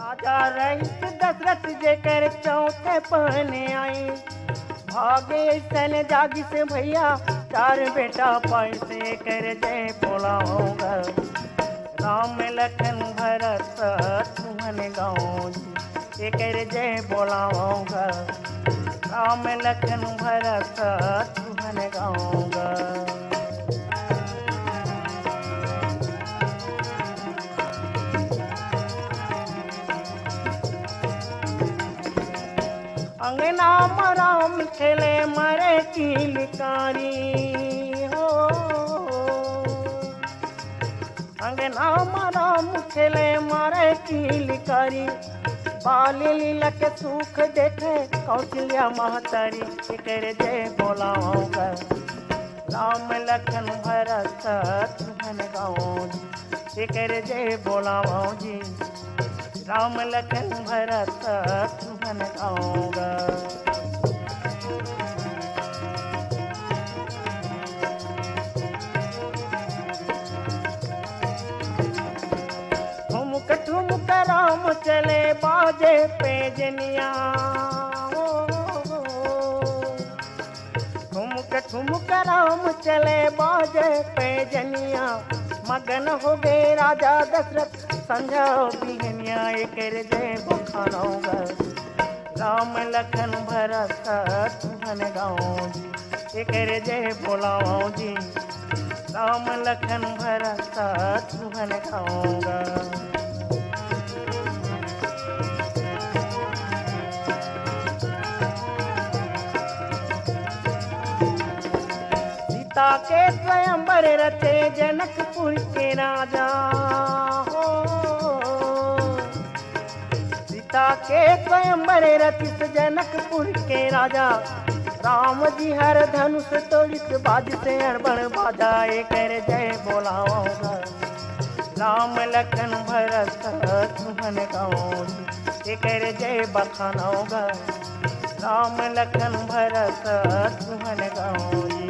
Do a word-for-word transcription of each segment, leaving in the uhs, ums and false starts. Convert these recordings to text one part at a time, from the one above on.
राजा रहिस दशरथ जेकर चौथे पहने आई, भागे अइसन जागिस भैया, चार बेटा पाइस, एकर जय बोलावंव गा। राम लखन भरत शत्रुघ्न गाँव जी, एकर जय बोलावंव गा। राम लखन भरत शत्रुघ्न गाँव गा। अंगना म राम खेले मारे किलकारी हो। अंगना म राम खेले मारे किलकारी। बाल लीला के सुख देखे कौशल्या महतारी। एकर जय बोलावंव गा। राम लखन भरत शत्रुघ्न गाँव जी, एकर जय बोलावंव जी। राम लखन भरत शत्रुघ्न गाँव गा। ठुमक ठुमक राम चले बाजे पैजनिया हो। ठुमक ठुमक राम चले बाजे पैजनिया, मगन हो गए राजा दशरथ संझा बिहनिया। एकर जय बखानव गा। राम लखन भरत शत्रुघ्न गाँव जी, एकर जय बोलावंव जी। राम लखन भरत शत्रुघ्न गाँव गा। सीता के स्वयंवर रचे जनकपुर के राजा हो। सीता के स्वयंवर रचिस जनकपुर के राजा। राम जी हर धनुष तोड़िस बाजिस अड़बड़ बाजा। एकर जय बोलावंव गा। राम लखन भरत शत्रुघ्न गाँव जी, एकर जय बखानव गा। राम लखन भरत शत्रुघ्न गाँव जी।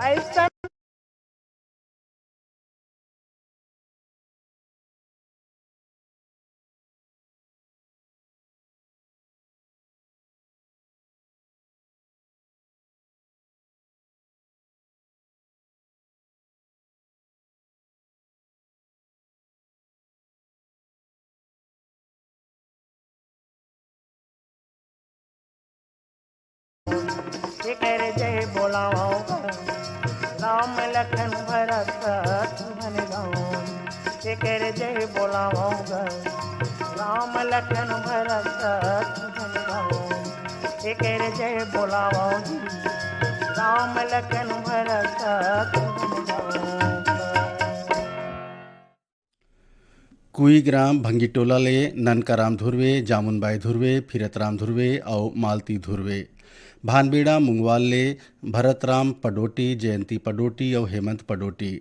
अइसन एकर जय बोलावंव गा, राम लखन भरत शत्रुघ्न गाँव। एकर जय बोलावंव गा, राम लखन भरत शत्रुघ्न गाँव। एकर जय बोलावंव जी, राम लखन भरत शत्रुघ्न गाँव। कुईग्राम भंगीटोला ले ननकाराम धुर्वे, जामुनबाई धुर्वे, फिरतराम धुर्वे अउ मालती धुर्वे। भानबेड़ा मुंगवाल ले भरतराम पडोटी, जयंती पडोटी अउ हेमंत पडोटी।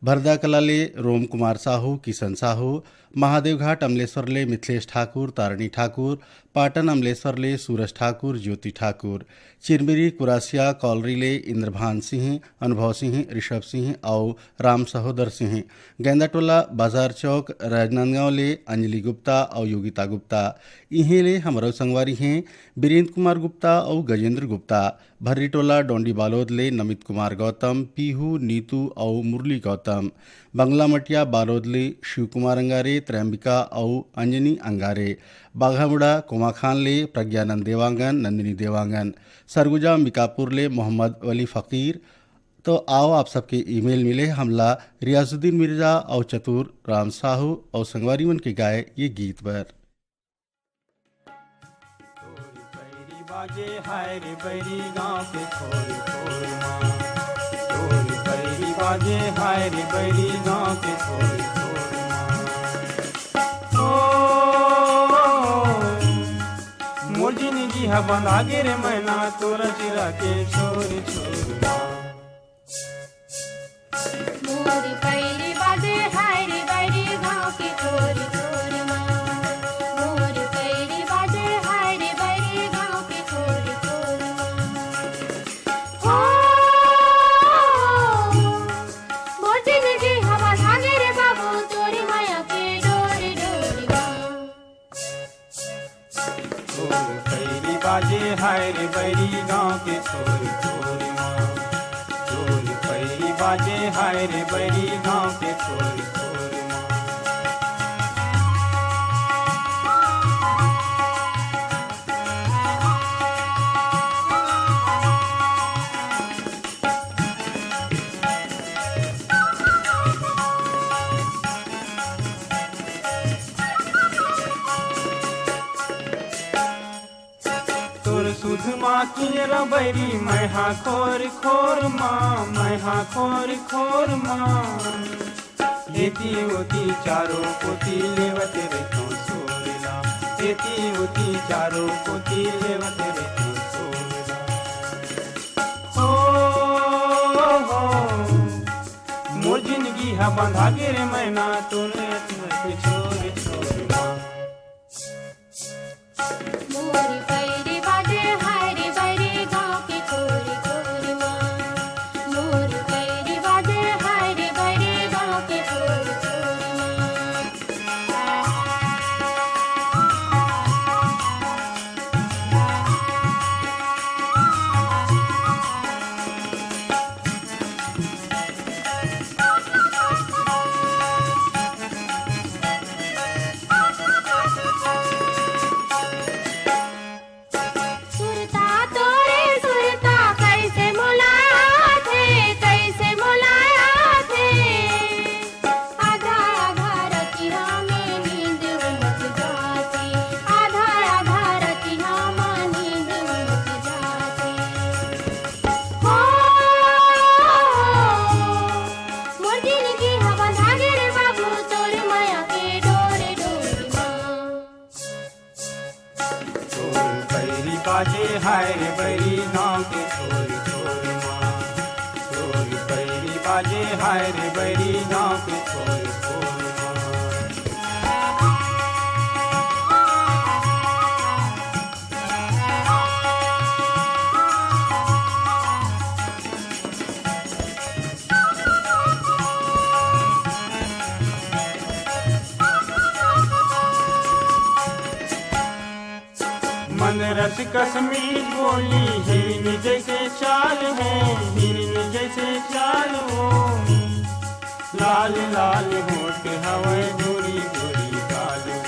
भरदाकला ले रोम कुमार साहू, किशन साहू। महादेवघाट अमलेश्वर ले मिथिलेश ठाकुर, तारिणी ठाकुर। पाटन अमलेश्वर ले सूरज ठाकुर, ज्योति ठाकुर। चिरमिरी कुरासिया कॉलरी ले इंद्रभान सिंह, अनुभव सिंह, ऋषभ सिंह अउ राम सहोदर सिंह। गेंदाटोला बाजार चौक राजनांदगांव ले अंजलि गुप्ता अउ योगिता गुप्ता। इहें ले हमरो संगवारी हें बीरेंद्र कुमार गुप्ता अउ गजेंद्र गुप्ता। भर्रीटोला डोंडी बालोद ले नमित कुमार गौतम, पीहू, नीतू अउ मुरली गौतम। बंगला मटिया बालोद ले शिव कुमार अंगारे, त्रैम्बिका अउ अंजनी अंगारे। बाघामुड़ा कोमाखान ले प्रज्ञानंद देवांगन, नंदिनी देवांगन। सरगुजा अंबिकापुर ले मोहम्मद वली फकीर। तो आओ आप सबके ईमेल मिले हमला रियाजुद्दीन मिर्जा अउ चतुर राम साहू अउ संगवारी मन के गाए ये गीत बर। तोर बैरी बाजे हाय रे बैरी गाँव के छोर छोर मा। तोर बैरी बाजे हाय रे बैरी गाँव के छोर छोर मा। ओ, मोर जिनगी ह बंधा गे रे मैना तोर चिरा के छोर छोर मा। मोर पैरी बाजे हाय रे बैरी गाँव के छोर छोर मा। मोर पैरी बाजे हाय रे बैरी गाँव के छोर छोर मा। बाजे हाय रे बैरी गांव के छोर छोर मां, चोर पैरी बाजे हाय रे बैरी गांव के छोर छोर मां। तोर सुध मा किंजरा बैरी, मैं हा खोर खोर मा, मैं हा खोर खोर मा। एती ओती चारों कोती लेवत रे तो सोरला, एती ओती चारों कोती लेवत रे तो सोरला। हो, हो, मोर जिंदगी हा बंधा गे रे मैना, तोर छोर छोर मा। मोर पैरी बाजे हाय रे बैरी गांव के छोरी छोरी मां। मोर पैरी बाजे हाय रे बैरी गांव के छोरी छोरी मां। सुरता तोरे सुरता कैसे मोला आथे, कैसे मोला आथे। आधा आधा रतिहा में नींद उमच जाथे, आधा आधा रतिहा में नींद उमच जाथे। हो, मोर जिनगी हवा धागे रे बाबू, तोर माया के डोरे डोरे मां। तोर पैरी बाजे हाय रे बैरी गांव के छोर छोर मां। तोर पैरी बाजे हाय रे बैरी गांव के छोर छोर मां। मन रस कस मीठ बोली, हिरन जैसे चाल हो, हिरन जैसे चाल हो। लाल लाल होठ हवय गोरी गोरी गाल हो,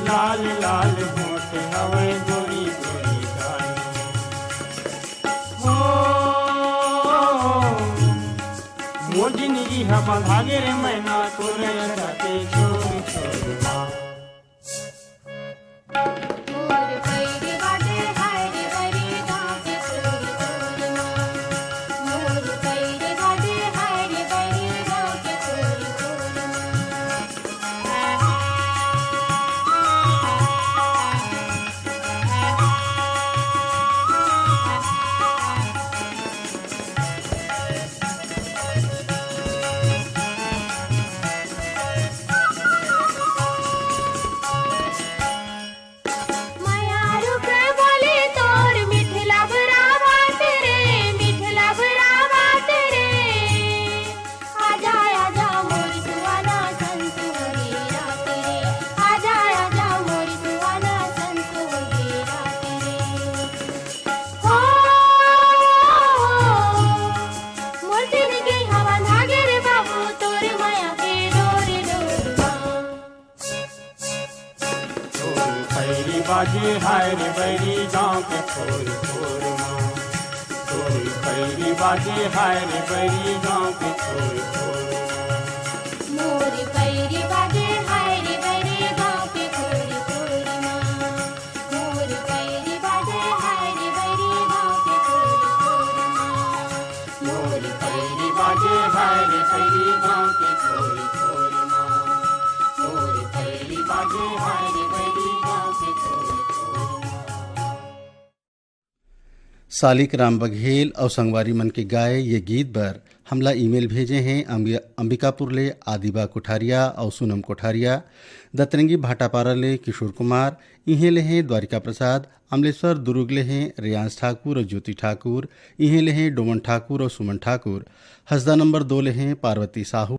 लाल लाल होठ हवय गोरी गोरी गाल हो। हो, मोर जिनगी ह बंधा गे रे मैना, तोरे अदा के छोर छोर मा। मोर पैरी बाजे हाय रे बैरी गाँव के छोरी छोरी मा। मोर पैरी बाजे हाय रे बैरी गाँव के छोरी छोरी मा। मयारू के बोली तोर मीठ लबरा बात रे, मीठ लबरा बात रे। आजा, आजा मोर सुहाना संग सुहानी रात रे। आजा, आजा मोर सुहाना संग सुहानी रात रे। हो, मोर जिनगी हवा धागे रे बाबू, तोर माया के डोर डोर मा। ढोल खैरी बाजे हाय रे बैरी गाँव के छोर छोर मा। ढोल खैरी बाजे हाय रे बैरी गाँव के छोर छोर मा। मोर पैरी बाजे हाय रे बैरी गाँव के छोरी छोरी मा। मोर पैरी बाजे हाय रे बैरी गाँव के छोरी छोरी मा। मोर पैरी बाजे हाय रे बैरी गाँव के छोरी छोरी मा। मोर पैरी बाजे हाय रे बैरी गाँव के छोरी छोरी मा। सालिक राम बघेल अउ संगवारी मन के गाए ये गीत बर हमला ईमेल भेजे हैं अम्बि-, अंबिकापुर ले आदिबा कोठारिया अउ सुनम कोठारिया। दतरंगी भाटापारा ले किशोर कुमार, इहें ले हैं द्वारिका प्रसाद, अमलेश्वर दुर्ग ले हैं रेयांश ठाकुर अउ ज्योति ठाकुर, इहें ले हैं डोमन ठाकुर अउ सुमन ठाकुर, हसदा नंबर दो ले हैं पार्वती साहू।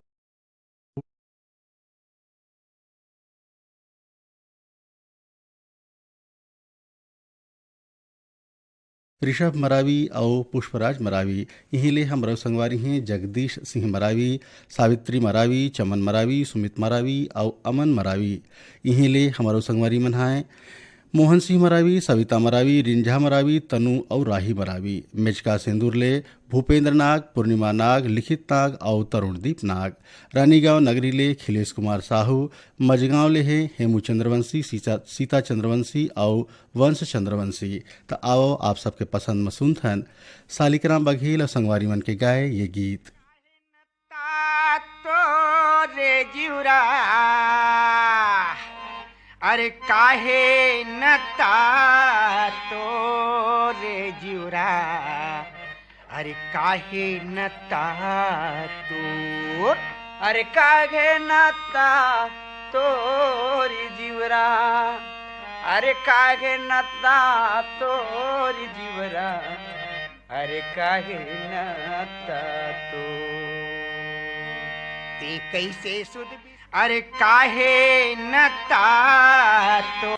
ऋषभ मरावी अउ पुष्पराज मरावी। इहीं ले हमरो संगवारी हें जगदीश सिंह मरावी, सावित्री मरावी, चमन मरावी, सुमित मरावी अउ अमन मरावी। इहीं ले हमरो संगवारी मन हाय मोहन सिंह मरावी, सविता मरावी, रिंझा मरावी, तनु अउ राही मरावी। मेचका सिंदूर ले भूपेंद्र नाग, पूर्णिमा नाग, लिखित नाग अउ तरुणदीप नाग। रानीगांव नगरी ले खिलेश कुमार साहू, मजगांव ले हे हेमू चंद्रवंशी, सीता, सीता चंद्रवंशी अउ वंश चंद्रवंशी। त आवो आप सबके पसंद म सुनथन सालिकराम बघेल अउ संगवारी मन के गाए ये गीत। ता तोरे जिउरा, अरे काहे न ता तोरे जिउरा, अरे काहे न ता तोर, अरे काहे न ता तोर जिउरा, अरे काहे न ता तोर जिउरा, अरे काहे न ता तोर। ते कैसे सुध बि-, अरे काहे न ता तोर।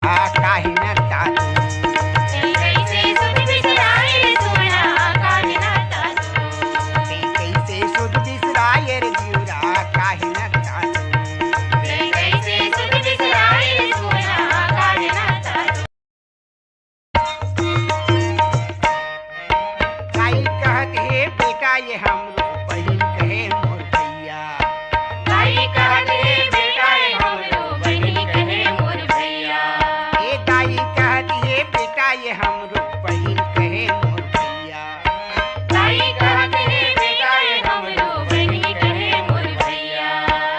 काहे न ता तोर। कैसे सुध बिसराए रे सोना, काहे न ता तोर। कैसे सुध बिसराए रे जिउरा, काहे न ता तोर। कैसे सुध बिसराए रे सोना, काहे न ता तोर। दाई कहत हे बेटा ये हमरो, बहिन कहे मोर भैया। दाई कहत हे बेटा ये हमरो, बहिन कहे मोर भैया। ए दाई कहत हे बेटा ये हमरो, बहिन कहे मोर भैया। दाई कहत हे बेटा ये हमरो, बहिन कहे मोर भैया।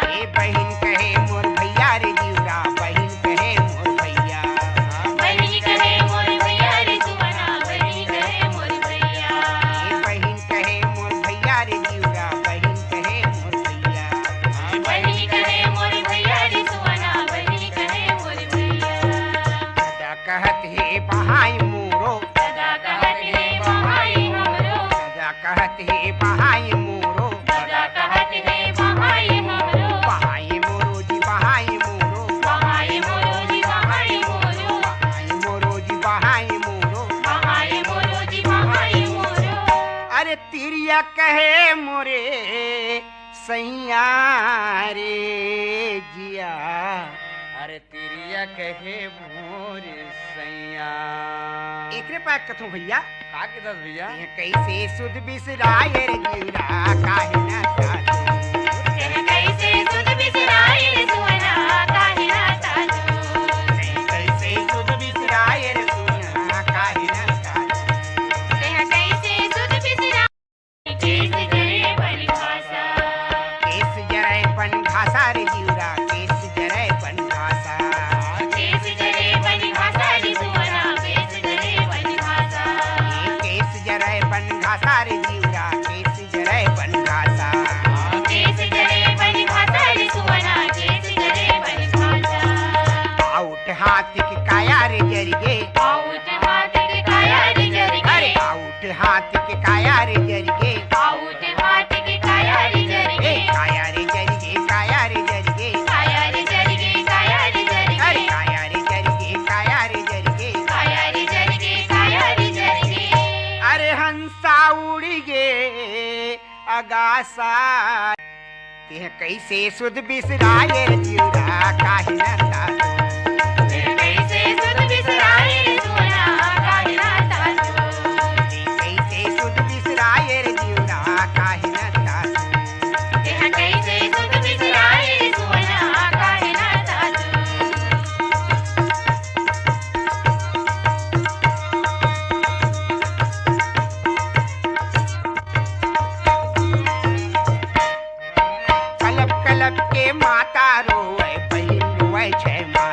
ए बहिन कहे मोर भैया रे जिउरा, बहिन कहे मोर भैया। बहिन कहे मोर भैया रे सुमना, बहिन कहे मोर भैया। ए बहिन कहे मोर भैया रे जिउरा, बहिन कहे मोर भैया। बहिन कहे मोर भैया रे सुमना, बहिन कहे मोर भैया। दादा कहत हे बहाई मोरो। दादा कहत हे बहाई मोरो। दादा कहत हे बहाई मोरो। दादा कहत हे बहाई मोरो। बहाई मोरो जी, बहाई मोरो। बहाई मोरो जी, बहाई मोरो। बहाई मोरो जी, बहाई मोरो। बहाई मोरो जी, बहाई मोरो। अरे तिरिया कहे मोरे सैया रे जिया। अरे तिरिया कहे मोर सैया। एकरे पास कथों भैया। का के दस भैया? तें कैसे सुध बिसराए रे जिउरा, काहे न ता तोर। तें कैसे सुध बिसराए रे सुमना, काहे न ता तोर। तें कैसे सुध बिसराए रे सुमना, काहे न ता तोर। तें कैसे सुध बिसराए केस जरे बन घासा। केस जरे बन घासा रे जिउरा, केस जरे बन घासा। केस जरे बन घासा रे सुमना, केस जरे बन घासा। केस जरे बन घासा रे जिउरा, केस जरे बन घासा। केस जरे बन घासा रे सुमना, केस जरे बन घासा। आउट हाथ के काया रे जरिगे। आउट हाथ के काया रे जरिगे। अरे आउट हाथ के काया रे जरिगे। आउट हाथ के काया रे जरिगे। ए, काया रे जरिगे, काया रे जरिगे। काया रे जरिगे, काया रे जरिगे। अरे काया रे जरिगे, काया रे जरिगे। काया रे जरिगे, काया रे जरिगे। अरे हंसा उड़ी गे अगासा। तें कैसे सुध बिसराए रे जिउरा, काहे न ता तोर। तें कैसे सुध बिसराए रे सुमना, काहे न ता तोर। तें कैसे सुध बिसराए रे जिउरा, काहे न ता तोर। तें कैसे सुध बिसराए रे सुमना, काहे न ता तोर। कलप कलप के माता रोवे, बहिन रोवे छै माँ।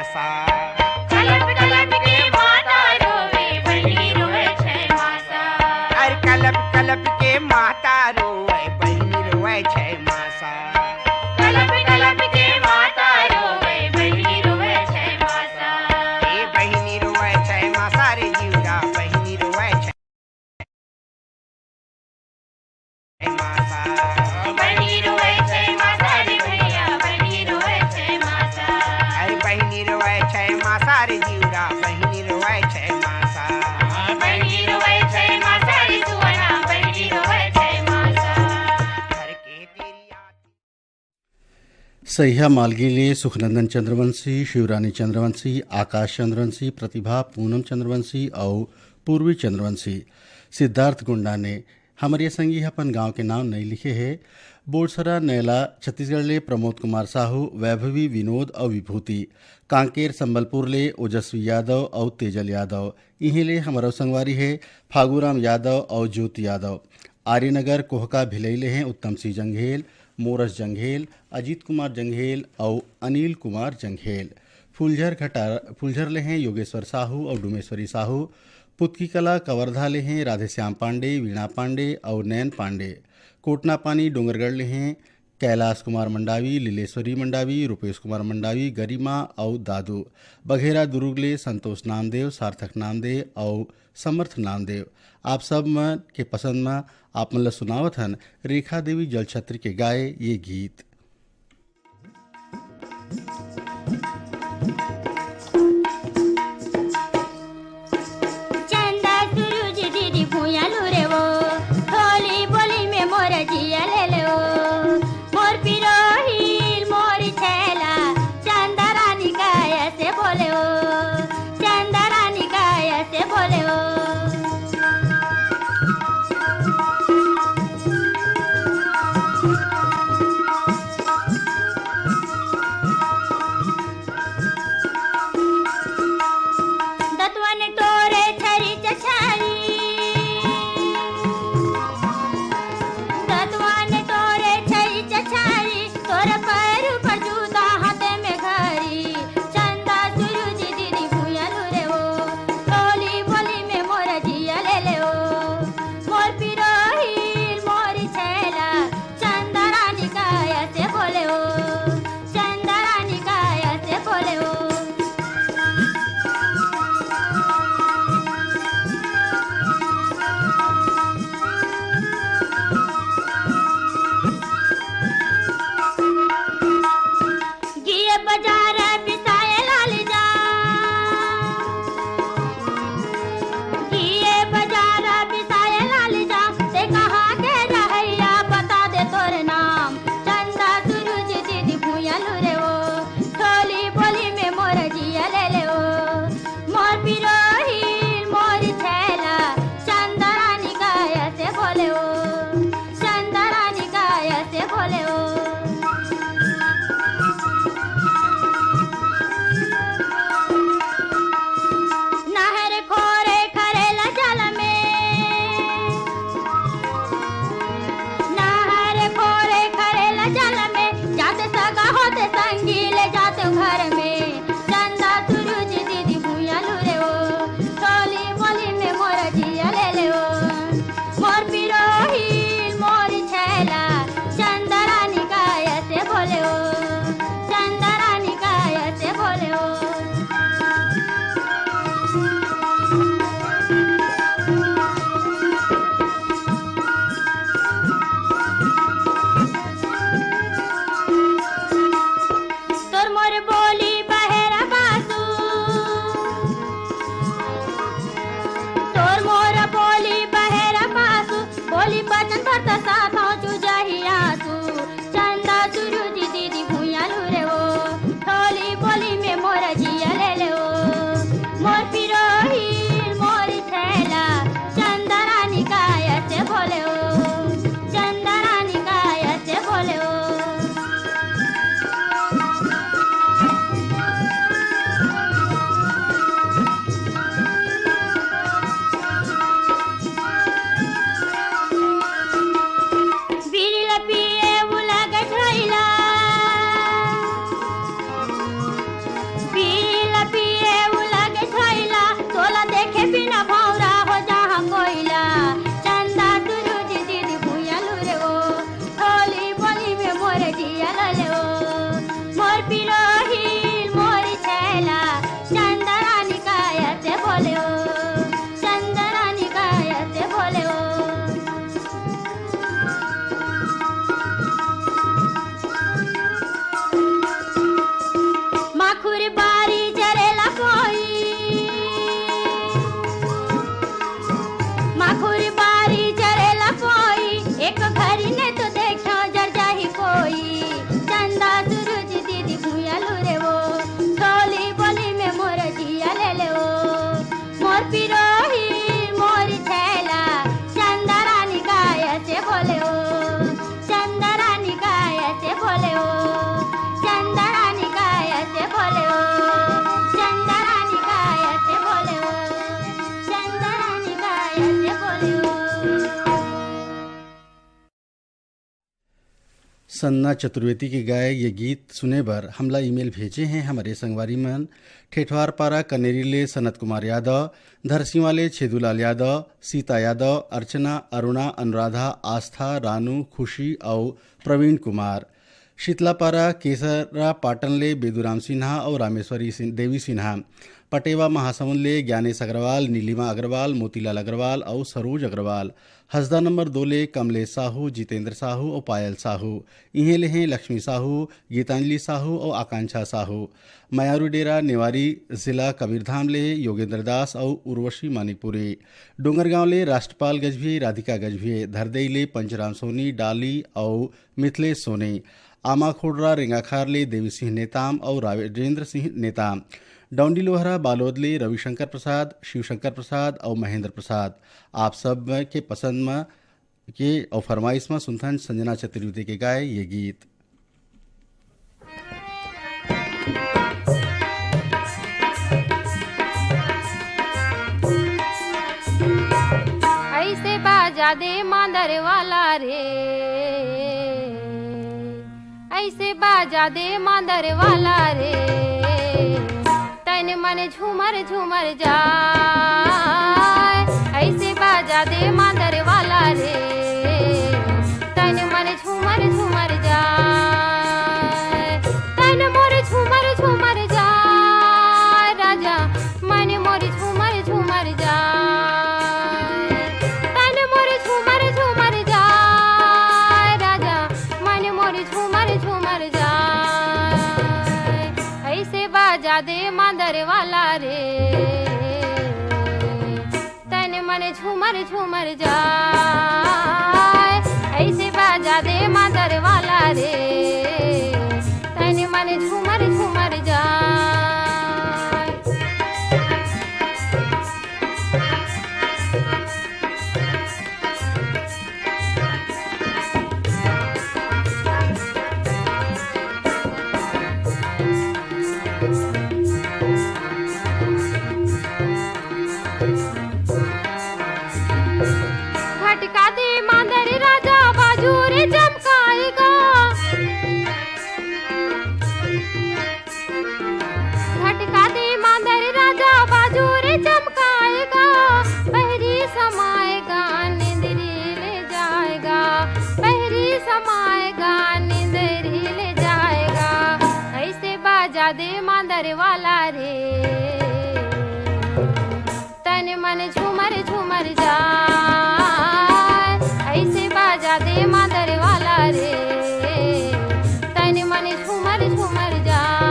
तैहा मालगी ले सुखनंदन चंद्रवंशी, शिवरानी चंद्रवंशी, आकाश चंद्रवंशी, प्रतिभा, पूनम चंद्रवंशी अउ पूर्वी चंद्रवंशी। सिद्धार्थ गुंडा ने हमर ये संगी ह अपन गांव के नाम नइ लिखे हे। बोलसरा नैला छत्तीसगढ़ ले प्रमोद कुमार साहू, वैभवी, विनोद अउ विभूति। कांकेर संबलपुर ले ओजस्वी यादव अउ तेजल यादव। इहें ले हमर अउ संगवारी हे फागूराम यादव अउ ज्योति यादव। आर्यनगर कोहका भिलई ले हें उत्तम सिंह जंघेल, मोरस जंघेल, अजीत कुमार जंघेल अउ अनिल कुमार जंघेल। फुलझर घटार, फुलझर ले हें योगेश्वर साहू अउ डुमेश्वरी साहू। पुतकी कला कवर्धा ले हें राधेश्याम पांडे, वीणा पांडे अउ नैन पांडे। कोटनापानी डोंगरगढ़ ले हें कैलाश कुमार मंडावी, लीलेश्वरी मंडावी, रूपेश कुमार मंडावी, गरिमा अउ दादू। बघेरा दुरुग ले संतोष नामदेव, सार्थक नामदेव अउ समर्थ नामदेव। आप सब मन के पसंद म आप मन ल सुनावत हन रेखा देवी जलछत्री के गाए ये गीत। चंदा सुरुज दीदी भुइयाँ लुरे वो, थोली बोली में मोर जिया ले ले वो। मोर पिरोहिल मोरी छैला, चंदा रानी का ऐसे बोले वो, चंदा रानी का ऐसे बोले वो। दतवन टोरे छरी चछारी, दतवन टोरे छरी चछारी, तोर पैर पर जूता हाथ में घड़ी। चंदा सुरुज दीदी भुइयाँ लुरे वो, टोली बोली में मोर जिया ले ले वो। मोर पिरोहिल मोरी छैला, चंदा रानी का ऐसे बोले वो, चंदा रानी का ऐसे बोले वो। गिए बजार पिसाए लाल जा, गिए बजार पिसाए लाल जा, ते कहाँ के रहैया बता दे तोर नाम। चंदा सुरुज दीदी भुइयाँ लुरे वो, ठोली बोली में मोर जिया ले ले वो। मोर पिरोही मोर छैला, चंदा रानी का ऐसे बोले वो, चंदा रानी का ऐसे बोले वो। संजना चतुर्वेदी के गाए ये गीत सुने बर हमला ईमेल भेजे हैं हमर संगवारी मन। ठेठवार पारा कनेरी ले सनत कुमार यादव, धरसीवा ले छेदूलाल यादव, सीता यादव, अर्चना, अरुणा, अनुराधा, आस्था, रानू, खुशी अउ प्रवीण कुमार। शीतलापारा केसरा पाटन ले बेदूराम सिन्हा अउ रामेश्वरी सिन-, देवी सिन्हा। पटेवा महासमुंद ले ज्ञानेश अग्रवाल, नीलिमा अग्रवाल, मोतीलाल अग्रवाल अउ सरोज अग्रवाल। हसदा नंबर दो ले कमलेश साहू, जितेंद्र साहू अउ पायल साहू। इहें ले हैं लक्ष्मी साहू, गीतांजलि साहू अउ आकांक्षा साहू। मयारू डेरा नेवारी, जिला कबीरधाम ले योगेंद्र दास अउ उर्वशी मानिकपुरी। डोंगरगांव ले राष्ट्रपाल गजभिये, राधिका गजभिये। धरदेई ले पंचराम सोनी, डाली अउ मिथलेश सोनी। आमाखोड़रा रेंगाखार ले देवी सिंह नेताम अउ राजेंद्र सिंह नेताम। डौंडी लोहरा बालोद ले रविशंकर प्रसाद, शिवशंकर प्रसाद अउ महेंद्र प्रसाद। आप सब के पसंद म के अउ फरमाइश म सुनथन संजना चतुर्वेदी के गाए ये गीत। ऐसे बाजा दे मांदर वाला रे, ऐसे बाजा दे मांदर वाला रे, तन मन झूमर झूमर जाए। ऐसे बाजा दे मांदर वाला रे, तन मन झूमर झूमर जाए। तन मोर झूमर झूमर जाए, राजा मन मोर झूमर झूमर जाए। तन मोर झूमर झूमर जाए, राजा मन मोर झूमर झूमर जाए। ऐसे बाजा दे मांदर वाला रे, तन मन झूमर झूमर जाए। ऐसे बाजा दे मांदर वाला रे, तन मन झूमर झूमर जाए। घटका दे मांदर राजा बाजू रे चमकाएगा। घटका दे मांदर राजा बाजू रे चमकाएगा। बहरी समाएगा निंदरी ले जाएगा। बहरी समाएगा निंदरी ले जाएगा। ऐसे बाजा दे मांदर वाला रे, तन मन झूमर झूमर जाए। ऐसे बाजा दे मांदर वाला रे, तन मन झूमर झूमर जाए।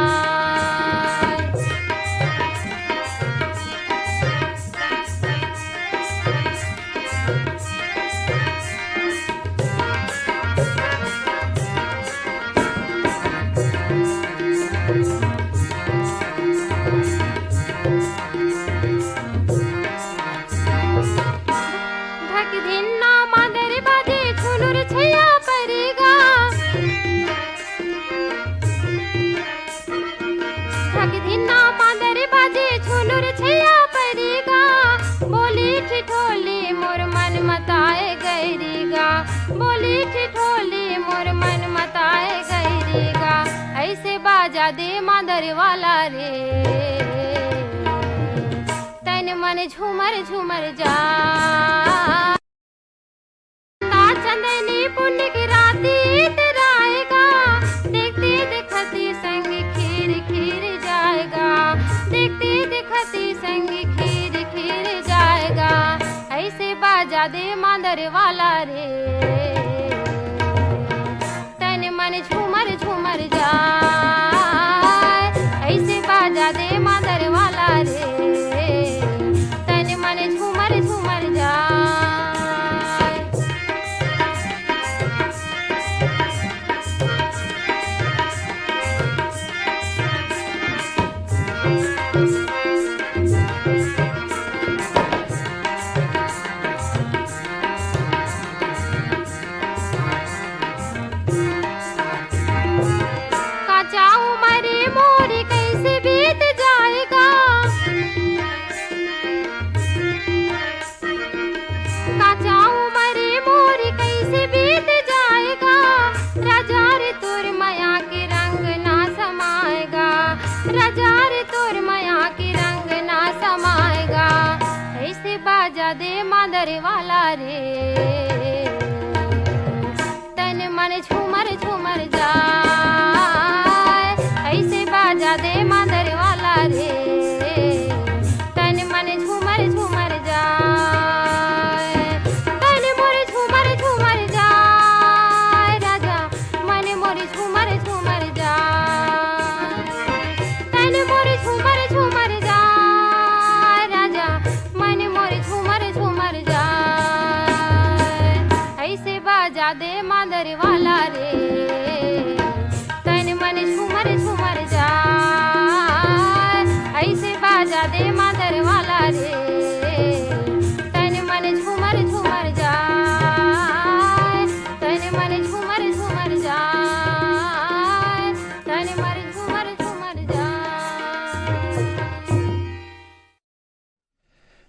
धक धिन्ना मांदर बाजे छुनुर छैया परिगा। धक धिन्ना मांदर बाजे छुनुर छैया परिगा। बोली ठिठोली मोर मन मताए गैरीगा। बोली ठिठोली मोर मन मताए गैरीगा। ऐसे बाजा दे मांदर वाला रे, तन मन झूमर झूमर जा। ता चंदनी पुण्य की राती तेरा आएगा। देखते देखती संग खीर खीर जाएगा। देखते देखती संग खीर खीर जाएगा। ऐसे बाजा दे मांदर वाला रे, तन मन झूमर झूमर जाए। ऐसे बाजा दे मांदर वाला रे, तन मन झूमर झूमर जाए। राजा रे तोर मया के रंग ना समाएगा, ऐसे बाजा दे मांदर वाला रे। तन मन झूमर झूमर जाए, ऐसे बाजा दे मांदर वाला रे। तन मन झूमर झूमर जाए, तन मोर झूमर झूमर जाए राजा। मन मोर झूमर झूमर जाए, तन मोर झूमर झूमर जाए राजा। मन मोर झूमर झूमर जाए, ऐसे बाजा दे मांदर वाला रे। तन मन झूमर झूमर जाए, ऐसे बाजा दे मांदर वाला रे। तन मन झूमर झूमर जाए, तन मन झूमर झूमर जाए, तन मन झूमर झूमर जाए।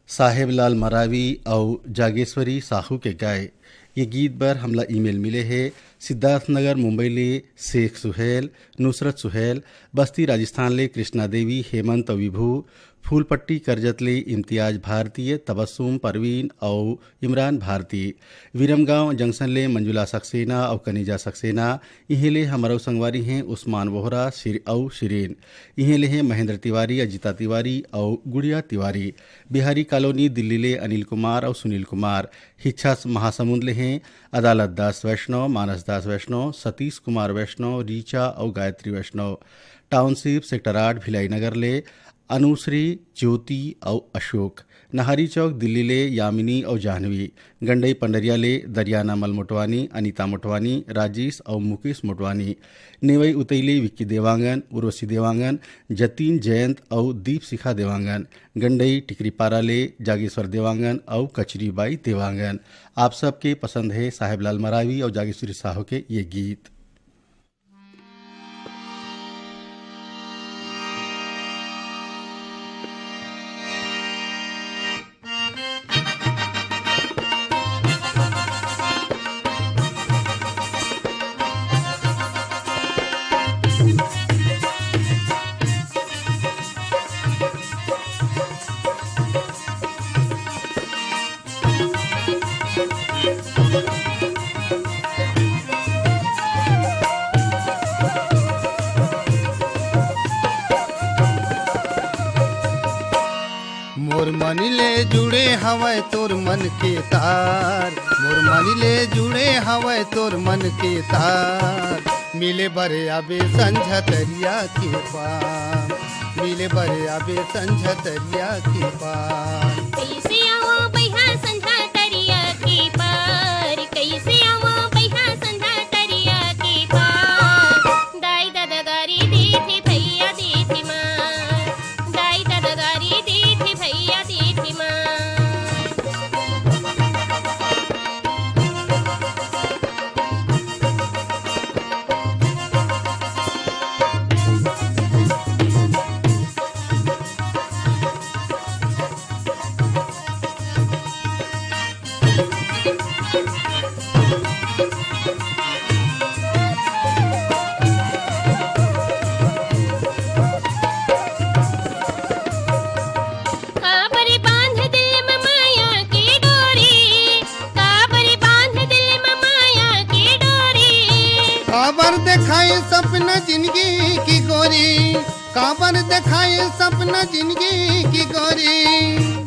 साहेबलाल मरावी अउ जागेश्वरी साहू के गाए ये गीत बर हमला ईमेल मिले हे। सिद्धार्थनगर मुंबई ले शेख सुहेल, नुसरत सुहेल, बस्ती राजस्थान ले कृष्णा देवी, हेमंत अउ विभू, फूलपट्टी करजत ले इम्तियाज भारतीय, तबस्सुम परवीन अउ इमरान भारती। विरमगांव जंक्शन ले मंजुला सक्सेना अउ कनीजा सक्सेना। इहें ले हमर अउ संगवारी हें उस्मान वोहरा, सिर-, अउ शिरीन। इहें ले हें महेंद्र तिवारी, अजिता तिवारी अउ गुड़िया तिवारी। बिहारी कॉलोनी दिल्ली ले अनिल कुमार अउ सुनील कुमार। हिच्छा महासमुंद ले हें अदालत दास वैष्णव, मानस दास वैष्णव, सतीश कुमार वैष्णव, रीचा अउ गायत्री वैष्णव। टाउनशिप सेक्टर आठ भिलाई नगर ले अनुश्री, ज्योति अउ अशोक। नहारी चौक दिल्ली ले यामिनी अउ जाह्नवी। गंडई पंडरिया ले दरियाना मल मोटवानी, अनिता मोटवानी, राजेश अउ मुकेश मोटवानी। नेवई उतई ले विक्की देवांगन, उर्वशी देवांगन, जतीन जयंत अउ दीप शिखा देवांगन। गंडई टिकरीपारा ले जागेश्वर देवांगन अउ कचरीबाई देवांगन। आप सबके पसंद हे साहेबलाल मरावी अउ जागेश्वरी साहू के ये गीत। मोर मन ले जुड़े हवय तोर मन के तार, मोर मन ले जुड़े हवय तोर मन के तार। मिले बर आबे संझा तरिया के पार, मिले बर आबे संझा तरिया के पार। कइसे आवं बइहा संझा तरिया के पार, कइसे आवं बइहा संझा तरिया के पार। दाई ददा गारी देथे, भैया देथे मार, दाई ददा गारी देथे, भैया देथे मार। काबर बांध दिल म माया के डोरी, काबर बांध दिल म माया के डोरी। काबर देखाए सपना जिंदगी की गोरी, काबर देखाए सपना जिंदगी की गोरी।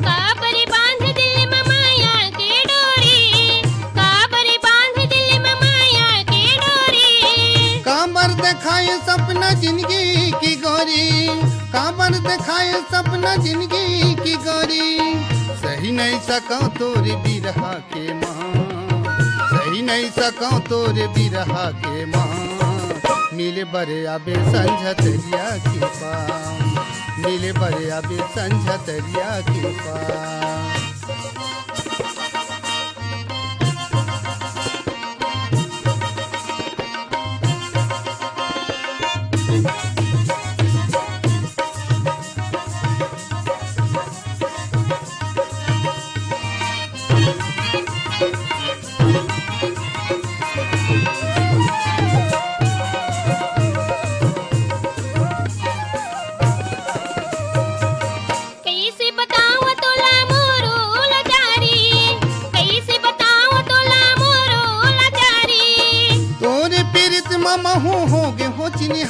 काबर बांध दिल म माया के डोरी, काबर बांध दिल म माया के डोरी। काबर देखाए सपना जिंदगी की गोरी, काबर देखाए सपना जिंदगी की गोरी। सही नहीं सकौं तोर बिरहा के माँ, सही नहीं सकौं तोर बिरहा के माँ। मिले बर आबे संझा तरिया के पार, मिले बर आबे संझा तरिया के पार।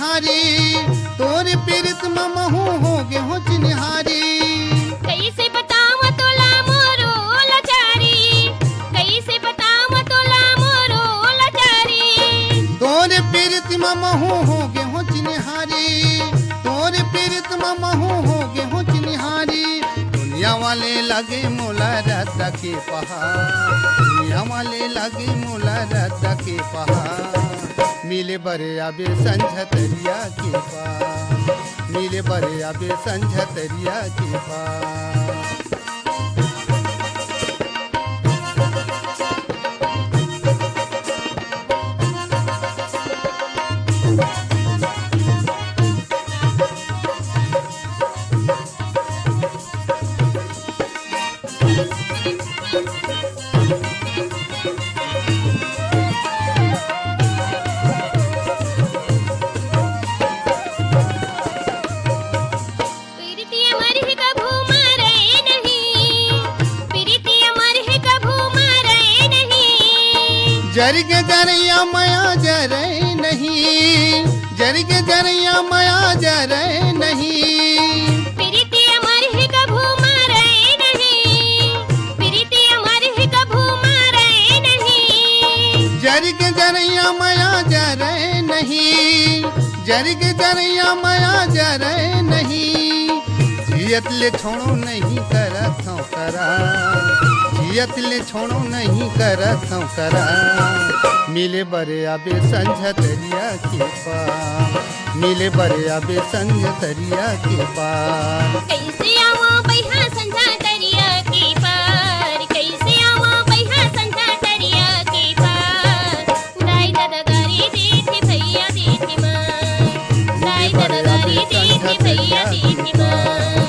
हारी, तोर पीरित म महू हो गे हो चिन्हारी। कइसे बतावं तोला मोरो लाचारी, कइसे बतावं तोला मोरो लाचारी। तोर पीरित म महू हो गे हो चिन्हारी, तोर पीरित म महू हो गे हो चिन्हारी। दुनिया वाले लगे मोला रद्दा के पहाड़, दुनिया वाले लगे मोला रद्दा के पहाड़। मिले बर आबे संझा तरिया के पार, मिले बर आबे संझा तरिया के पार। पीरितिया मरही कभू मरे नहीं, पीरितिया मरही कभू मरे नहीं। जरि के जरइया मया जरे नहीं, जरि के जरइया मया जरे नहीं। पीरितिया मरही कभू मरे नहीं, पीरितिया मरही कभू मरे नहीं। जरि के जरइया मया जरे नहीं, जरि के जरइया मया जरे नहीं। जियत ले छोड़ो नहीं करत हंव करार, जियत ले छोड़ो नहीं करत हंव करार। मिले बर आबे संझा तरिया के पार, मिले बर आबे संझा तरिया के पार। कइसे आवं बइहा संझा तरिया के पार, कइसे आवं बइहा संझा तरिया के पार। दाई ददा गारी देथे भइया देथे मार, दाई ददा गारी देथे भइया देथे मार,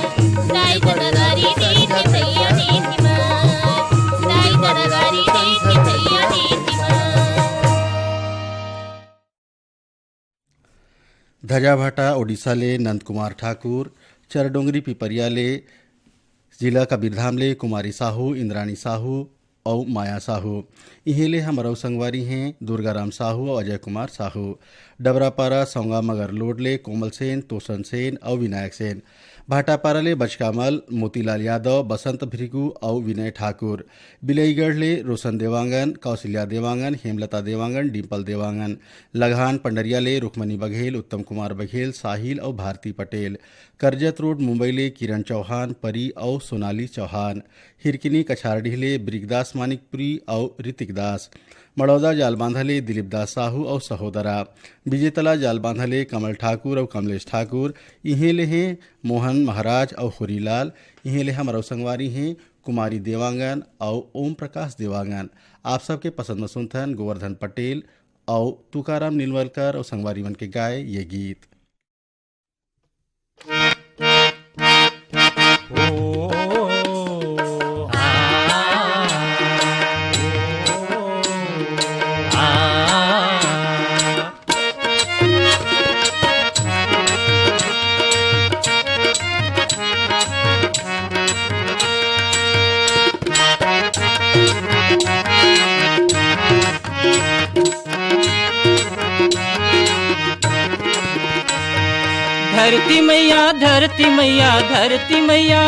दाई ददा गारी देथे भइया देथे मार, दाई ददा गारी देथे भइया देथे मार। धरिया भाटा ओडिशा ले नंद कुमार ठाकुर, चरडोंगरी पिपरिया ले जिला कबीरधाम ले कुमारी साहू, इंद्राणी साहू अउ माया साहू। इहें ले हमर अउ संगवारी हें दुर्गाराम साहू अउ अजय कुमार साहू। डबरापारा, सौंगा मगर लोड ले कोमल सेन, तोसन सेन अउ विनायक सेन। भाटापारा ले बचकामल, मोतीलाल यादव, बसंत भृगु अउ विनय ठाकुर। बिलईगढ़ ले रोशन देवांगन, कौशल्या देवांगन, हेमलता देवांगन, डिंपल देवांगन। लघान पंडरिया ले रुक्मणी बघेल, उत्तम कुमार बघेल, साहिल अउ भारती पटेल। करजत रोड मुंबई ले किरण चौहान, परी अउ सोनाली चौहान। हिरकिनी कछारडीह ले ब्रिकदास मानिकपुरी अउ ऋतिक दास। मड़ौदा जालबांधा ले दिलीप दास साहू अउ सहोदरा। विजेतला जालबांधा ले कमल ठाकुर अउ कमलेश ठाकुर। इहें ले हें मोहन महाराज अउ होरीलाल। इहें ले हमर अउ संगवारी हें कुमारी देवांगन अउ ओम प्रकाश देवांगन। आप सबके पसंद म सुनथन गोवर्धन पटेल अउ तुकाराम नीलवलकर अउ संगवारी मन के गाए ये गीत। धरती मैया, धरती मैया, धरती मैया।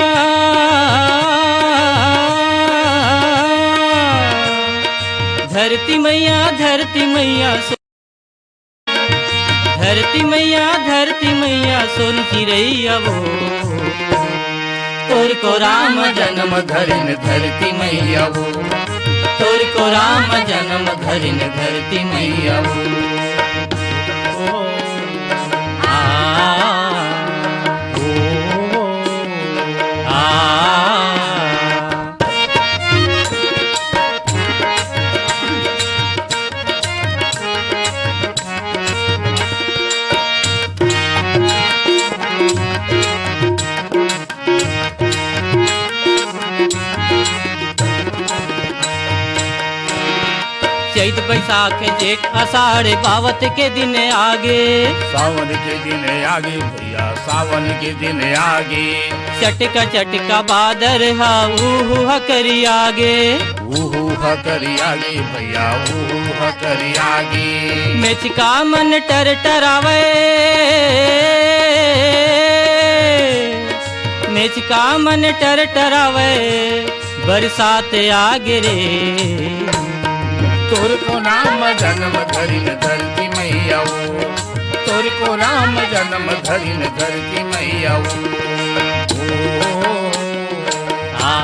धरती मैया, धरती मैया, सो-, धरती मैया, धरती मैया, सोन चिरैया वो। तोर को राम जन्म धरिन धरती मैया वो, तोर को राम जन्म धरिन धरती मैया वो। ओ, आ, ओ, आ। चैत बैसाख जेठ आषाढ़ बावत के दिन आगे। सावन के दिन आगे भैया, सावन के दिन आगे। चटका चटका बादर हा उहू हा करी आगे। उहू हा करी आगे भैया, उहू मेचका मन टर टरावे, मेचका मन टर टरावे, बरसात आगे रे। तोर कोरा म जनम धरिन धरती मैया वो, तोर कोरा म जनम धरिन धरती मैया वो। ओ, आ,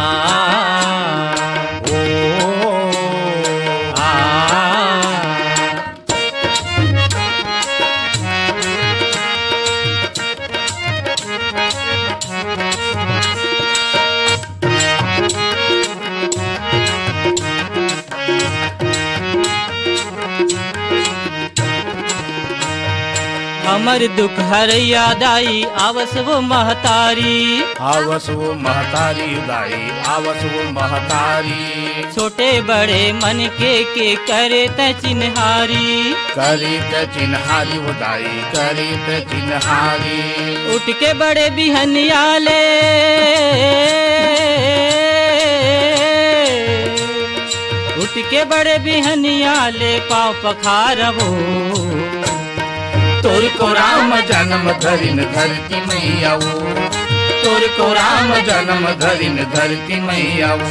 ओ, आ। हमर दुख हरैया दाई, आवस वो महतारी। आवस वो महतारी दाई, आवस वो महतारी। छोटे बड़े मन के, के करे तैं चिन्हारी। करे तैं चिन्हारी वो दाई, करे तैं चिन्हारी। उठ के बड़े बिहनिया ले, उठ के बड़े बिहनिया ले पाँव पखारबो। तोर कोरा म जनम धरिन धरती मैया वो, तोर कोरा म जनम धरिन धरती मैया वो।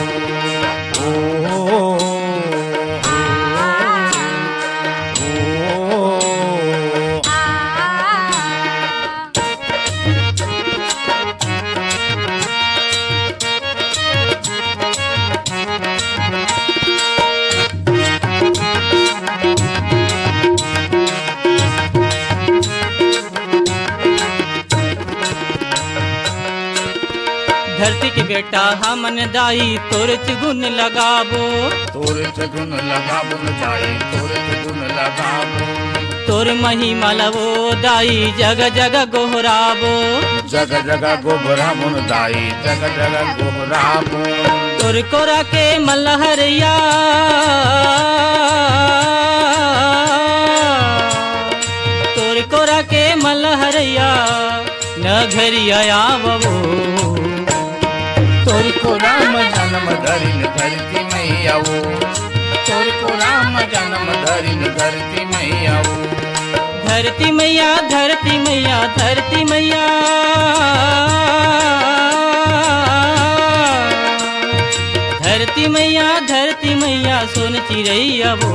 ओ, ओ, ओ, आ। धरती के बेटा हमन दाई, तोरेच गुन लगाबो। तोरेच गुन लगाबो न दाई, तोरेच गुन लगाबो। तोर महिमा ल वो दाई, जग जग गोहराबो। जग जग गोहराबो न दाई, जग जग गोहराबो। तोर कोरा के मलहरिया, तोर कोरा के मलहरिया, नगरिया आवो। तोर कोरा म जनम धरिन धरती मैया वो, तोर कोरा म जनम धरिन धरती मैया वो। धरती मैया, धरती मैया, धरती मैया। धरती मैया, धरती मैया, सोन चिरैया वो।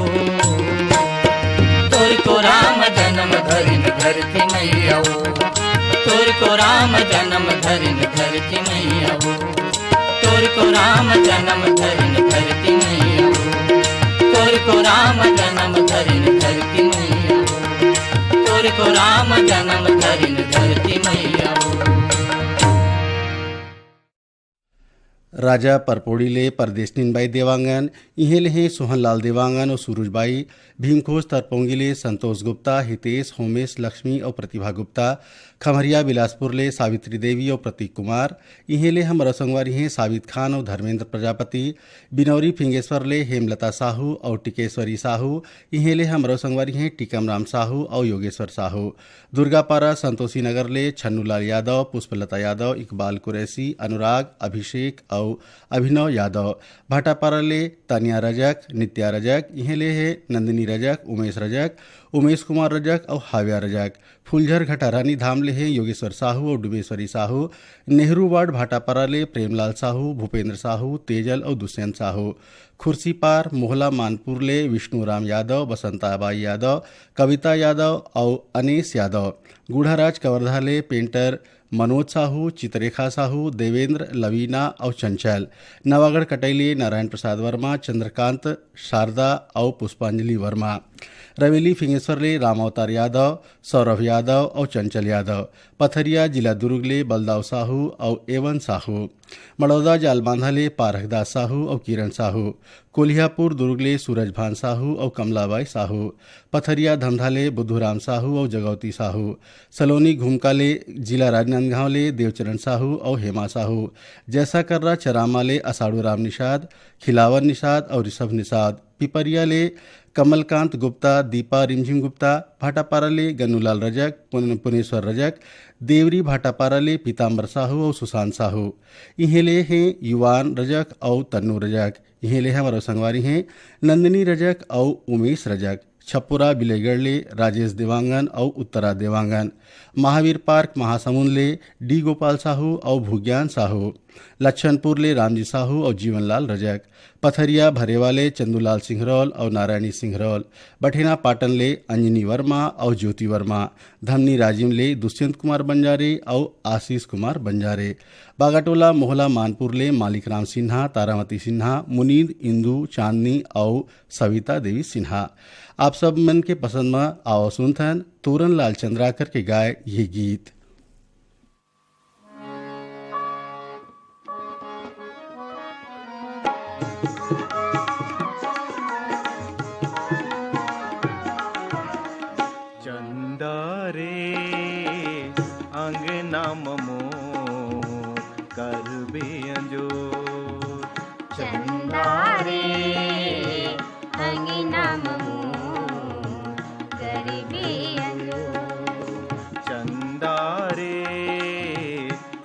तोर कोरा म जनम धरिन धरती मैया वो। तोर कोरा म जनम धरिन धरती मैया वो। तोर कोरा म जनम धरिन धरती मैया वो। तोर कोरा म जनम धरिन धरती मैया वो। तोर कोरा म जनम धरिन धरती मैया वो। राजा परपोड़ी ले परदेसनीन बाई देवांगन, इहें ले हे सोहनलाल देवांगन अउ सुरुज बाई, भीमखोज तरपोंगी ले संतोष गुप्ता, हितेश, होमेश, लक्ष्मी अउ प्रतिभा गुप्ता, खम्हरिया बिलासपुर ले सावित्री देवी अउ प्रतीक कुमार, इहें ले हमर संगवारी हे साबित खान अउ धर्मेंद्र प्रजापति, बिनौरी फिंगेश्वर ले हेमलता साहू अउ टिकेश्वरी साहू, इहें ले हमर संगवारी हे टीकमराम साहू अउ योगेश्वर साहू। दुर्गापारा संतोषी नगर ले छन्नूलाल यादव, पुष्पलता यादव, इकबाल कुरैशी, अनुराग, अभिषेक अउ अभिनव यादव। भाटापारा ले तानिया रजक, नित्या रजक, इहें ले हे नंदिनी रजक, उमेश रजक, उमेश कुमार रजक अउ हाव्या रजक। फूलझर घटा रानीधाम ले हे योगेश्वर साहू अउ डुमेश्वरी साहू। नेहरू वार्ड भाटापारा ले प्रेमलाल साहू, भूपेंद्र साहू, तेजल अउ दुष्यंत साहू। खुर्सीपार मोहला मानपुर ले विष्णुराम यादव, बसंताबाई यादव, कविता यादव अउ अनीस यादव। गुढ़ाराज कवर्धा ले पेंटर मनोज साहू, चित्ररेखा साहू, देवेंद्र, लवीना अउ चंचल। नवागढ़ कटई ले नारायण प्रसाद वर्मा, चंद्रकांत, शारदा अउ पुष्पांजलि वर्मा। रवेली फिंगेश्वर ले राम अवतार यादव, सौरभ यादव अउ चंचल यादव। पथरिया जिला दुर्ग ले बलदाव साहू अउ एवन साहू। मड़ौदा जालबांधा ले पारखदास साहू अउ किरण साहू। कोलिहापुर दुर्ग ले सूरजभान साहू अउ कमलाबाई साहू। पथरिया धमधा ले बुधुराम साहू अउ जगौती साहू। सलोनी घुमका ले जिला राजनांदगांव ले देवचरण साहू अउ हेमा साहू। जैसाकर्रा चरामा ले असाड़ू राम निषाद, खिलावन निषाद अउ ऋषभ निषाद। पिपरिया ले कमलकांत गुप्ता, दीपा रिमझिम गुप्ता। भाटापारा ले गन्नूलाल रजक, पुन-, पुनेश्वर रजक, देवरी भाटापारा ले पीताम्बर साहू अउ सुशांत साहू। इहें ले हे युवान रजक अउ तन्नू रजक। इहें ले हमर संगवारी हे नंदिनी रजक अउ उमेश रजक। छपुरा बिलेगढ़ ले राजेश देवांगन अउ उत्तरा देवांगन। महावीर पार्क महासमुंद ले डी गोपाल साहू अउ भूज्ञान साहू। लच्छनपुर ले रामजी साहू अउ जीवनलाल रजक। पथरिया भरेवा ले चंदूलाल सिंहरौल अउ नारायणी सिंहरौल। बठेना पाटन ले अंजनी वर्मा अउ ज्योति वर्मा। धमनी राजिम ले दुष्यंत कुमार बंजारे अउ आशीष कुमार बंजारे। बागाटोला मोहला मानपुर ले मालिक राम सिन्हा, तारावती सिन्हा, मुनींद, इंदू, चांदनी अउ सविता देवी सिन्हा। आप सब मन के पसंद म आवा सुनथन तोरन लाल चंद्राकर के गाय ये गीत। चंदा रे अंगना म मोर करबे अंजोर। चंदा रे अंगना म मोर करबे अंजोर। चंदा रे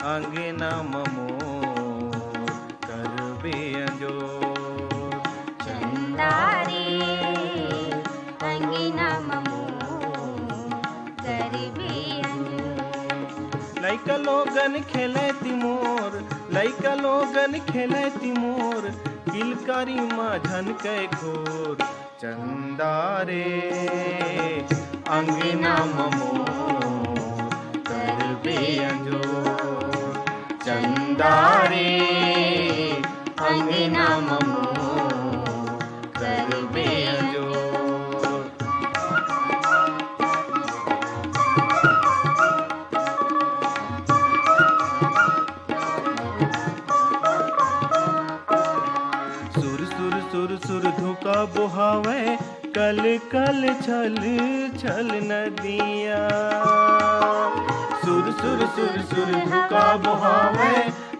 अंगना म मोर करबे अंजोर। चंदा रे अंगना म मोर करबे अंजोर। लइका लोगन खेले तिमोर, लइका लोगन खेले तिमोर, किलकारी म झनके घोर। चंदा रे अंगना म मोर करबे अंजोर। चंदा रे अंगना म मोर करबे अंजोर। सुर सुर सुर सुर धुका बोहावय, कल कल छल छल नदिया। सुर सुर सुर सुर धुका बोहावय,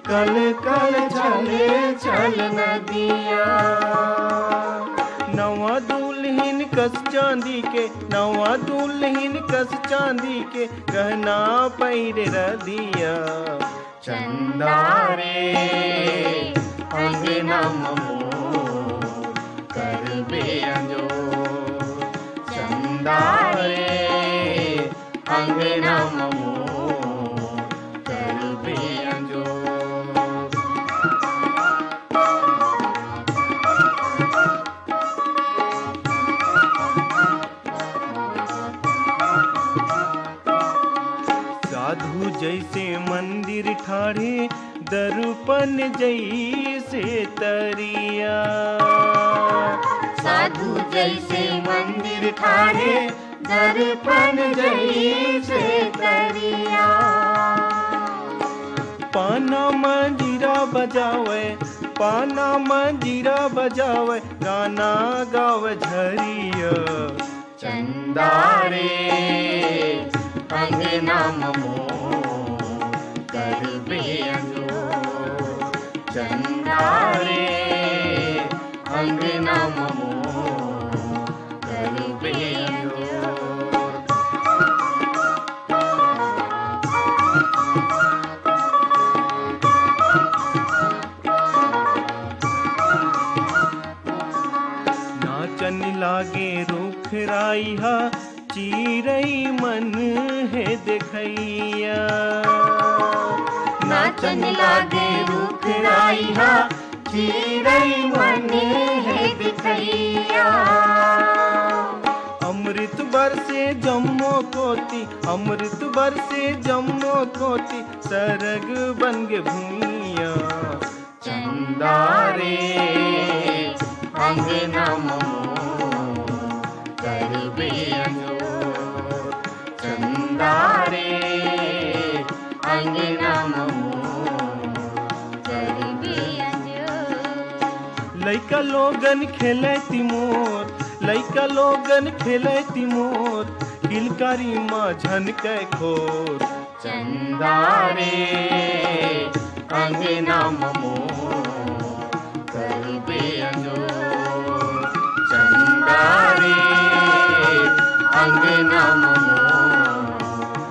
कल कल छल छल नदिया। नवा दुल्हिन कस चांदी के, नवा दुल्हिन कस चांदी के, गहना पहिरे रदिया। चंदा रे अंगना म मोर करबे अंजोर। चंदा रे अंगना म मोर करबे अंजोर। साधु जैसे मंदिर ठाढ़े, दर्पण जैसे तरिया। साधु जैसे मंदिर ठाढ़े, दर्पण जैसे तरिया। पाना मंजीरा बजावे, पाना मंजीरा बजावे, गाना गावे झरिया। चंदा रे अंगना म मोर करबे अंजोर। चंदा रे अंगना म मोर करबे अंजोर। नाचन लागे रूख राई हा, चिरई मन हे देखइया। नाचन लागे रूख राई हा, चिरई मन हे देखइया। अमृत बरसे जम्मो कोती, अमृत बरसे जम्मो कोती, सरग बन गे भुइयां। चंदा रे अंगना म मोर करबे अंजोर। चंदा रे अंगना म मोर करबे अंजोर। लइका लोगन खेले तिमोर, लइका लोगन खेले तिमोर, किलकारी म झनके घोर। चंदा रे अंगना म मोर करबे अंजोर। चंदा रे अंगना म मोर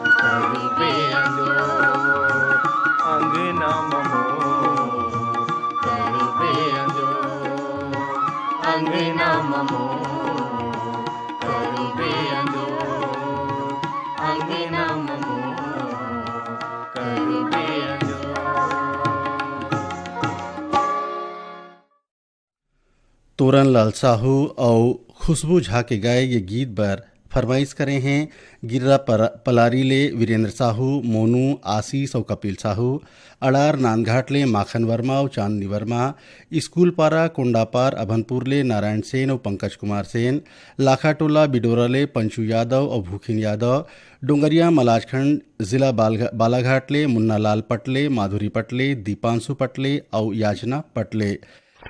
तोरन लाल साहू अउ खुशबू झा के गाए ये गीत बर फरमाइश करे हैं गिर्रा पर-, पलारी ले वीरेंद्र साहू, मोनू, आशीष अउ कपिल साहू, अड़ार नांदघाट ले माखन वर्मा अउ चांदनी वर्मा, स्कूल पारा कोंडापार अभनपुर ले नारायण सेन अउ पंकज कुमार सेन, लाखाटोला बिडोरा ले पंचू यादव अउ भूखिन यादव, डोंगरिया मलाजखंड जिला बालघ-, बालाघाट ले मुन्ना लाल पटले, माधुरी पटले, दीपांशु पटले अउ याचना पटले।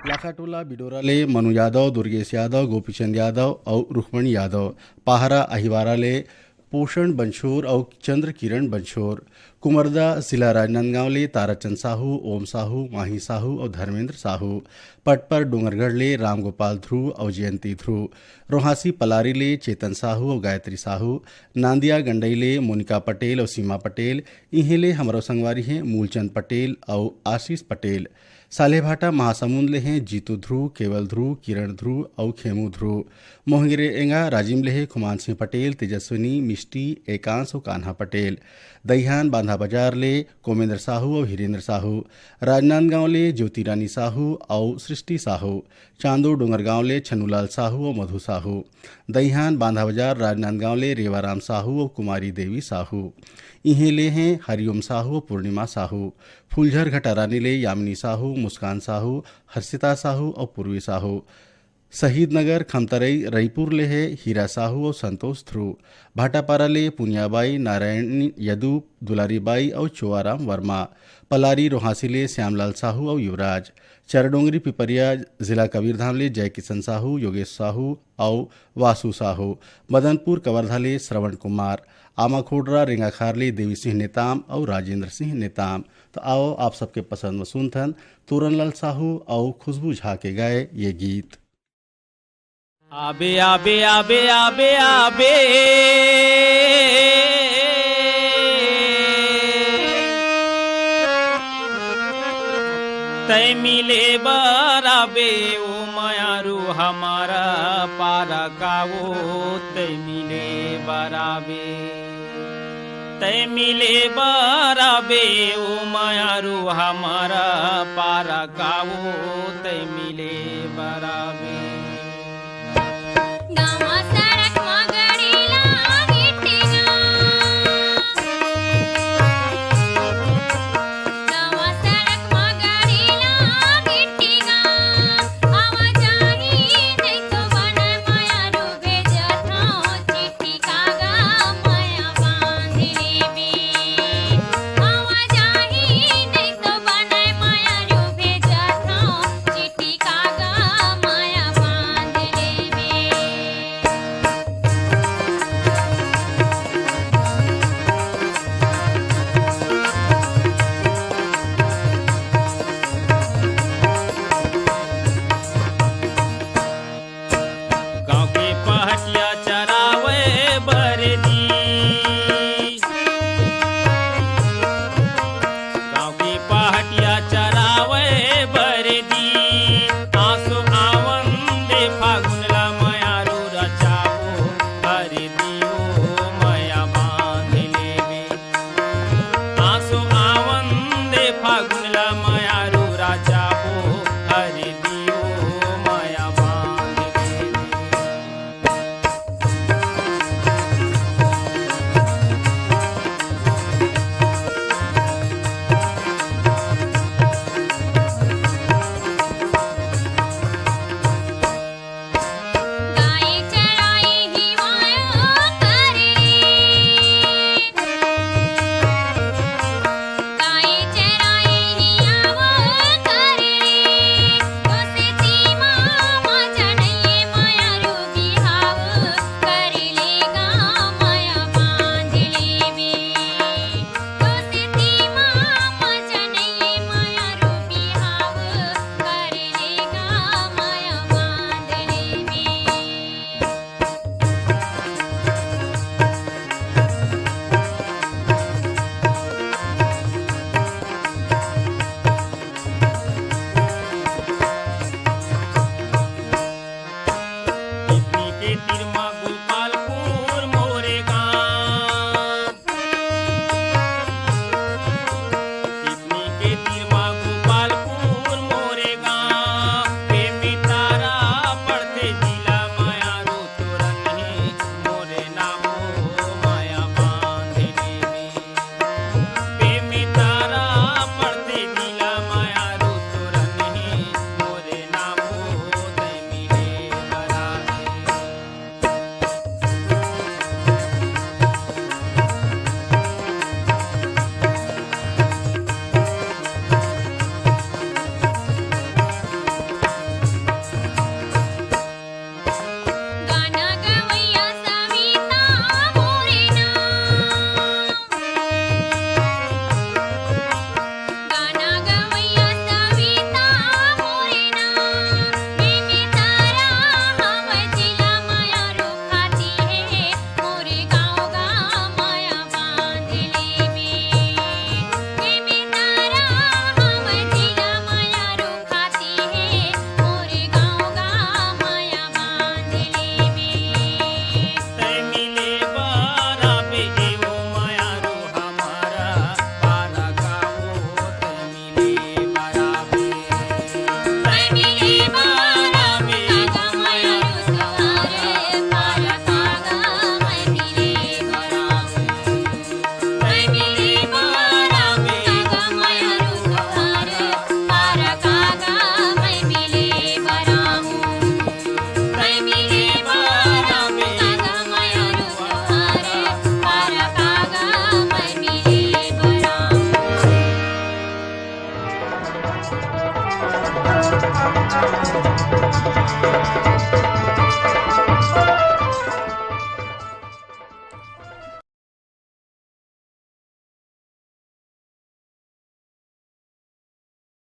लाखाटोला बिडोरा ले मनु यादव, दुर्गेश यादव, गोपीचंद यादव अउ रुक्मणी यादव, पाहरा अहिवारा ले पोषण बंछोर अउ चंद्र किरण बंछोर, कुमरदा जिला राजनांदगांव ले ताराचंद साहू, ओम साहू, माही साहू अउ धर्मेंद्र साहू, पटपर डोंगरगढ़ ले रामगोपाल ध्रुव अउ जयंती ध्रुव, रोहासी पलारी ले चेतन साहू अउ गायत्री साहू, नांदिया गंडई ले मोनिका पटेल अउ सीमा पटेल, इहें ले हमरो संगवारी हैं मूलचंद पटेल अउ आशीष पटेल। साल्हेभाटा महासमुंद ले हैं जीतू ध्रुव, केवल ध्रुव, किरण ध्रुव अउ खेमू ध्रुव। मोहंगरे एंगा राजिम ले हे खुमान सिंह पटेल, तेजस्विनी, मिष्टी, एकांश अउ कान्हा पटेल। दईहान बांधा बाजार ले कोमेंद्र साहू अउ हिरेंद्र साहू। राजनांदगांव ले ज्योति रानी साहू अउ सृष्टि साहू। चांदो डोंगरगांव ले छन्नूलाल साहू अउ मधु साहू। दईहान बांधा बाजार राजनांदगांव ले रेवाराम साहू अउ कुमारी देवी साहू। इहें ले हैं हरिओम साहू अउ पूर्णिमा साहू। फूलझर घटारानी ले यामिनी साहू, मुस्कान साहू, हर्षिता साहू अउ पूर्वी साहू। शहीद नगर खमतरई रईपुर ले हे हीरा साहू अउ संतोष ध्रुव। भाटापारा ले पुनियाबाई, नारायणी यदु, दुलारी बाई अउ चोआराम वर्मा। पलारी रोहासी ले श्यामलाल साहू अउ युवराज। चरडोंगरी पिपरिया जिला कबीरधाम ले जयकिशन साहू, योगेश साहू अउ वासु साहू। मदनपुर कवर्धा ले श्रवण कुमार। आमाखोडरा रेंगाखार ले देवी सिंह नेताम अउ राजेंद्र सिंह नेताम। तो आओ आप सबके पसंद में सुनथन तोरनलाल साहू अउ खुशबू झा के गाए ये गीत। आबे, आबे, आबे, आबे, आबे। तै मिले बर आबे, ओ मयारू हमारा पारा कावो, तै मिले बर आबे। तै मिले बर आबे, ओ मयारू हमारा पारा कावो, तै मिले बर आबे।